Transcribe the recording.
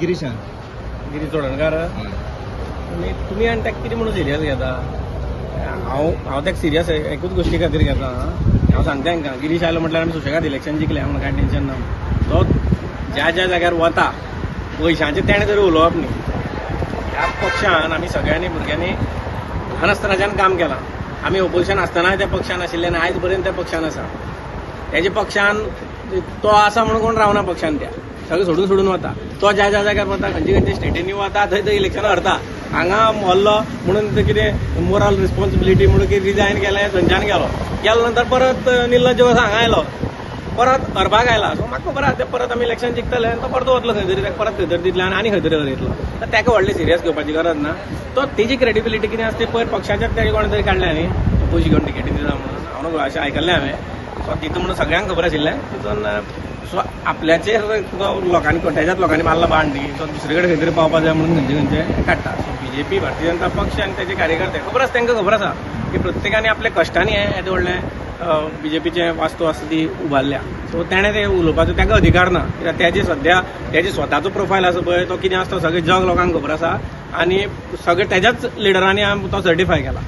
गिरीशान. गिरीश चोडणकार. तुमी आनी ताका कितें म्हणून सिरियस घेता? हांव हांव ताका सिरियस एकूच गोश्टी खातीर घेता. हांव सांगता तांकां, गिरीश आयलो म्हटल्यार आमी सुशेगाद इलेक्शन जिखले म्हणून कांय टेन्शन ना. तो ज्या ज्या जाग्यार वता पयशांचें तेणें तरी उलोवप न्ही. ह्या पक्षान आमी सगळ्यांनी भुरग्यांनी ल्हान आसतनाच्यान काम केलां. आमी ओपोजिशन आसतनाय त्या पक्षान आशिल्ले आनी आयज पर्यंत त्या पक्षान आसा. तेज्या पक्षान तो आसा म्हणून कोण रावना. पक्षान त्या सगळें सोडून सोडून वता. तो ज्या ज्या जाग्यार वता, खंयचे खंयचे स्टेटींनी वता, थंय थंय इलेक्शन हरता. हांगा हरलो म्हणून ते कितें मोरल रिस्पॉन्सिबिलिटी म्हणून की रिजायन केलें, थंयच्यान गेलो. गेलो नंतर परत निर्लज्ज कसो हांगा आयलो, परत हरपाक आयला. सो म्हाका खबर आसा, ते परत आमी इलेक्शन जिखतले आनी तो परतो वतलो खंय तरी, ताका परत खंय तरी दितले आनी खंय तरी हरयतलो. तर ताका व्हडलें सिरियस घेवपाची गरज ना. तो तेजी क्रेडिबिलिटी कितें आसा ते पयर पक्षाच्याच तेणे कोणें तरी काडल्या न्ही, पयशे घेवन टिकेटी दिता म्हणून. हांव न्हू, अशें आयकल्लें हांवें. सो तितून म्हणून सगळ्यांक खबर आशिल्लें. तितून सो आपल्याचेर तो लोकांनी, तेज्याच लोकांनी मारला बाण न्ही. सो दुसरे कडेन खंय तरी पावपा जाय म्हणून खंयचे खंयचे काडटा. सो बीजेपी, भारतीय जनता पक्ष आनी तेजे कार्यकर्ते खबर आसा, तांकां खबर आसा की प्रत्येकान आपल्या कश्टांनी हें येदें व्हडलें बीजेपीचें वास्तू आसा ती उबारल्या. सो तेणें तें उलोवपाचो ताका अधिकार ना, कित्याक तेजे सद्या तेजे स्वताचो प्रोफायल आसा पळय, तो कितें आसा तो सगळें जग लोकांक खबर आसा आनी सगळें तेज्याच लिडरांनी तो सर्टिफाय केला.